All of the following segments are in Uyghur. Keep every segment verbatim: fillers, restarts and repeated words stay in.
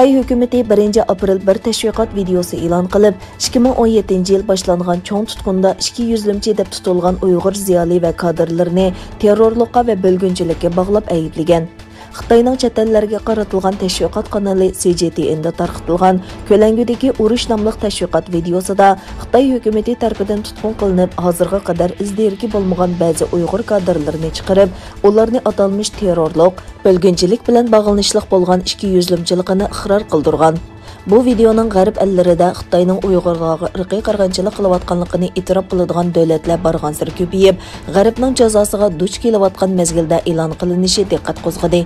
خىتاي ھۆكۈمىتى بىرىنچى ئاپرېل بىر تەشۋىقات ۋىدېئوسى ئېلان قىلىپ، ئىككى مىڭ ئون يەتتىنچى يىل باشلانغان چوڭ تۇتقۇندا ئىككى يۈزلىمىچى دەپ تۇتۇلغان ئۇيغۇر زىيالىي ۋە كادىرلىرىنى تېررورلۇققا ۋە بۆلگۈنچىلىككە باغلاپ ئەيىبلىگەن. خىتاينىڭ چەت ئەللەرگە قارىتىلغان تەشۋىقات قانىلى سى جي تى ئېندا تارقىتىلغان كۆلەڭگىدىكى ئۇرۇش ناملىق تەشۋىقات ۋىدېئوسىدا خىتاي ھۆكۈمىتى تەرىپىدىن تۇتقۇن قىلىنىپ، ھازىرغا قەدەر ئىز دېرىكى بولمىغان بەزى ئۇيغۇر كادىرلىرىنى چىقىرىپ، ئۇلارنى ئاتالمىش تېررورلۇق، بۆلگۈنچىلىك بىلەن باغلىنىشلىق بولغان ئىككى يۈزلىمىچىلىقىنى ئىقرار قىلدۇرغان. بۇ ۋىدېئونىڭ غەرب ئەللىرىدە خىتاينىڭ ئۇيغۇرلارغا ئىرقىي قىرغىنچىلىق قىلىۋاتقانلىقىنى ئېتىراپ قىلىدىغان دۆلەتلەر بارغانسېرى كۆپىيىپ، غەربنىڭ جازاسىغا دۇچ كېلىۋاتقان مەزگىلدە ئېلان قىلىنىشى دىققەت قوزغىدى.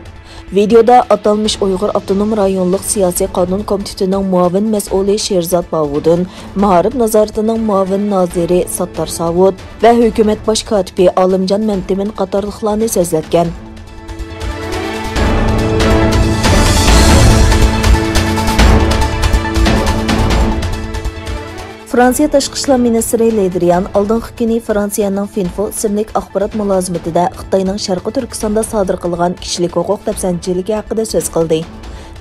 ۋىدېئودا ئاتالمىش ئۇيغۇر ئاپتونوم رايونلۇق سىياسىي قانۇن كومىتېتىنىڭ مۇئاۋىن مەسئۇلى شېرزات باۋۇدۇن، مائارىپ نازارىتىنىڭ مۇئاۋىن نازىرى ساتتار ساۋۇت ۋە ھۆكۈمەت باش كاتىپى ئالىمجان مەمتىمىن قاتارلىقلارنى سۆزلەتكەن. فرانسىيە تاشقى ئىشلار مىنىستىرى لېدرىيان ئالدىنقى كۈنى فرانسىيەنىڭ فىنفو ئىسىملىك ئاخبارات مۇلازىمىتىدە خىتاينىڭ شەرقىي تۈركىستاندا سادىر قىلغان كىشىلىك ھوقۇق دەپسەندىچىلىكى ھەققىدە سۆز قىلدى.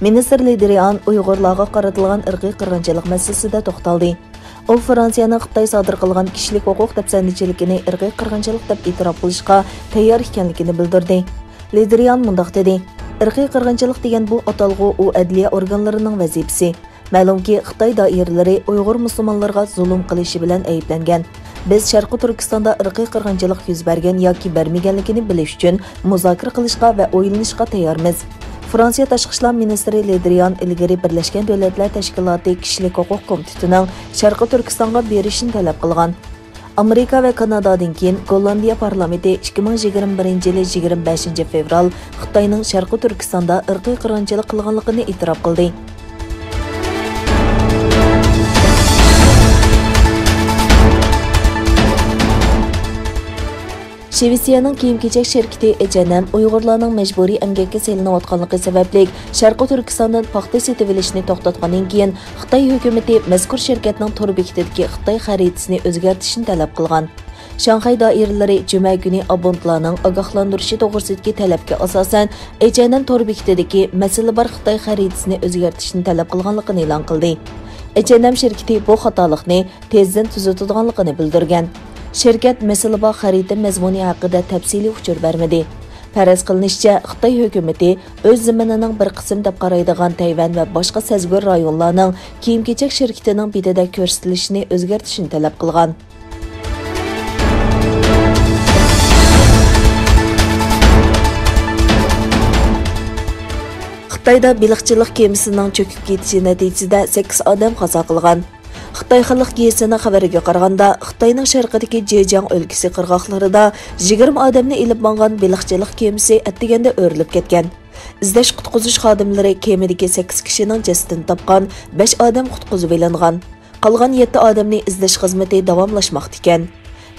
مىنىستىر لېدرىيان ئۇيغۇرلارغا قارىتىلغان ئىرقىي قىرغىنچىلىق مەسىلىسىدە توختالدى. ئۇ فرانسىيەنىڭ خىتاي سادىر قىلغان كىشىلىك ھوقۇق دەپسەندىچىلىكىنى ئىرقىي قىرغىنچىلىق دەپ ئېتىراپ قىلىشقا تەييار ئىكەنلىكىنى بىلدۈردى. لېدرىيان مۇنداق دېدى، ئىرقىي قىرغىنچىلىق دېگەن بۇ ئاتالغۇ ئۇ ئەدلىيە ئورگانلىرىنىڭ ۋەزىپىسى. مەلۇمكى، خىتاي دائىرىلىرى ئۇيغۇر مۇسۇلمانلىرىغا زۇلۇم قىلىشى بىلەن ئەيىبلەنگەن. بىز شەرقىي تۈركىستاندا ئىرقىي قىرغىنچىلىق يۈز بەرگەن ياكى بەرمىگەنلىكىنى بىلىش ئۈچۈن مۇزاكىرە قىلىشقا ۋە ئويلىنىشقا تەييارمىز. فرانسىيە تاشقى ئىشلار مىنىستىرى لېدرىيان ئىلگىرى بىرلەشكەن دۆلەتلەر تەشكىلاتى كىشىلىك ھوقۇق كومىتېتىنىڭ شەرقىي تۈركىستانغا بېرىشىنى تەلەپ قىلغان. ئامېرىكا ۋە كانادادىن كېيىن، گوللاندىيە پارلامېنتى ئىككى مىڭ يىگىرمە بىرىنچى يىلى يىگىرمە بەشىنچى فېۋرال خىتاينىڭ شەرقىي تۈركىستاندا ئىرقىي قىرغىنچىلىق قىلغانلىقىنى ئېتىراپ قىلدى. شىۋېتسىيەنىڭ كىيىم-كېچەك شىركىتى ئېچ ئەن ئەم ئۇيغۇرلارنىڭ مەجبۇرىي ئەمگەككە سېلىنىۋاتقانلىقى سەۋەبلىك، شەرقىي تۈركىستاندىن پاختا سېتىۋېلىشنى توختاتقاندىن كېيىن، خىتاي ھۆكۈمىتى مەزكۇر شىركەتنىڭ تور بېكىتىدىكى خىتاي خەرىتىسىنى ئۆزگەرتىشنى تەلەپ قىلغان. شاڭخەي دائىرىلىرى جۈمە كۈنى ئابونتلارنىڭ ئاگاھلاندۇرۇشى توغرىسىدىكى تەلەپكە ئاساسەن، ئېچ ئەن ئەم تور بېكىتىدىكى مەسىلە بار خىتاي خەرىتىسىنى ئۆزگەرتىشنى تەلەپ قىلغانلىقىنى ئېلان قىلدى. ئېچ ئەن ئەم شىركىتى بۇ خاتالىقنى تېزدىن تۈزىتىدىغانلىقىنى بىلدۈرگەن. شىركەت مەسىلە بار خەرىتە مەزمۇنى ھەققىدە تەپسىلىي ئۇچۇر بەرمىدى. پەرەز قىلىنىشىچە، خىتاي ھۆكۈمىتى ئۆز زېمىنىنىڭ بىر قىسمى دەپ قارايدىغان تەيۋەن ۋە باشقا سەزگۈر رايونلارنىڭ كىيىم-كېچەك شىركىتىنىڭ بېتىدە كۆرسىتىلىشىنى ئۆزگەرتىشنى تەلەپ قىلغان. خىتايدا بېلىقچىلىق كېمىسىنىڭ چۆكۈپ كېتىشى نەتىجىسىدە سەككىز ئادەم قازا قىلغان. خىتاي خەلق گېزىتىنىڭ خەۋىرىگە قارىغاندا، خىتاينىڭ شەرقىدىكى جېجياڭ ئۆلكىسى قىرغاقلىرىدا يىگىرمە ئادەمنى ئېلىپ ماڭغان بېلىقچىلىق كېمىسى ئەتىگەندە ئۆرۈلۈپ كەتكەن. ئىزدەش-قۇتقۇزۇش خادىملىرى كېمىدىكى سەككىز كىشىنىڭ جەسىتىنى تاپقان، بەش ئادەم قۇتقۇزۇۋېلىنغان. قالغان يەتتە ئادەمنى ئىزدەش خىزمىتى داۋاملاشماقتا ئىكەن.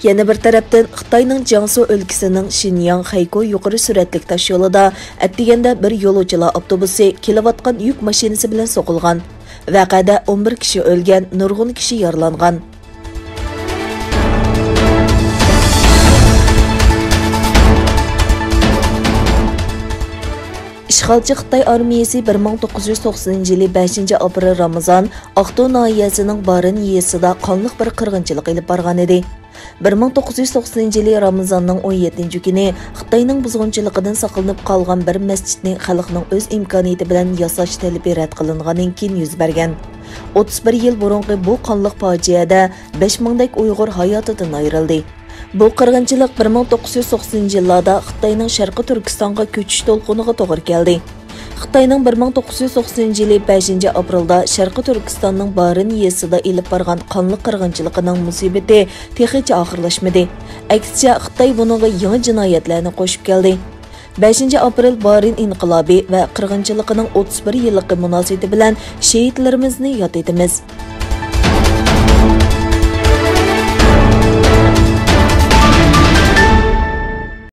يەنە بىر تەرەپتىن، خىتاينىڭ جياڭسۇ ئۆلكىسىنىڭ شىنياڭ خەيكو يۇقىرى سۈرئەتلىك تاشيولىدا ئەتىگەندە بىر يولۇچىلار ئاپتوبۇسى كېلىۋاتقان يۈك ماشىنىسى بىلەن سوقۇلغان. ۋەقەدە ئون بىر كىشى ئۆلگەن، نۇرغۇن كىشى يارىلانغان. ئىشغالچى خىتاي ئارمىيەسى بىر مىڭ توققۇز يۈز توقسىنىنچى يىلى بەشىنچى ئاپرېل رامىزان ئاقتۇ ناھىيەسىنىڭ بارىن يېزىسىدا قانلىق بىر قىرغىنچىلىق ئېلىپ بارغان ئىدى. بىر مىڭ توققۇز يۈز توقسىنىنچى يىلى رامىزاننىڭ ئون يەتتىنچى كۈنى خىتاينىڭ بۇزغۇنچىلىقىدىن ساقلىنىپ قالغان بىر مەسچىتنى خەلقنىڭ ئۆز ئىمكانىيىتى بىلەن ياساش تەلىپى رەت قىلىنغاندىن كېيىن يۈز بەرگەن. ئوتتۇز بىر يىل بۇرۇنقى بۇ قانلىق پاجىئەدە بەش مىڭدەك ئۇيغۇر ھاياتىدىن ئايرىلدى. بۇ قىرغىنچىلىق بىر مىڭ توققۇز يۈز توقسىنىنچى يىللاردا خىتاينىڭ شەرقىي تۈركىستانغا كۆچۈش دولقۇنىغا توغرا كەلدى. خىتاينىڭ بىر مىڭ توققۇز يۈز توقسىنىنچى يىلى بەشىنچى ئاپرېلدا شەرقىي تۈركىستاننىڭ بارىن يېزىسىدا ئېلىپ بارغان قانلىق قىرغىنچىلىقىنىڭ مۇسىبىتى تېخىچە ئاخىرلاشمىدى. ئەكسىچە، خىتاي بۇنىڭغا يېڭى جىنايەتلەرنى قوشۇپ كەلدى. بەشىنچى ئاپرېل بارىن ئىنقىلابى ۋە قىرغىنچىلىقىنىڭ ئوتتۇز بىر يىللىقى مۇناسىۋىتى بىلەن شېھىتلىرىمىزنى ياد ئېتىمىز.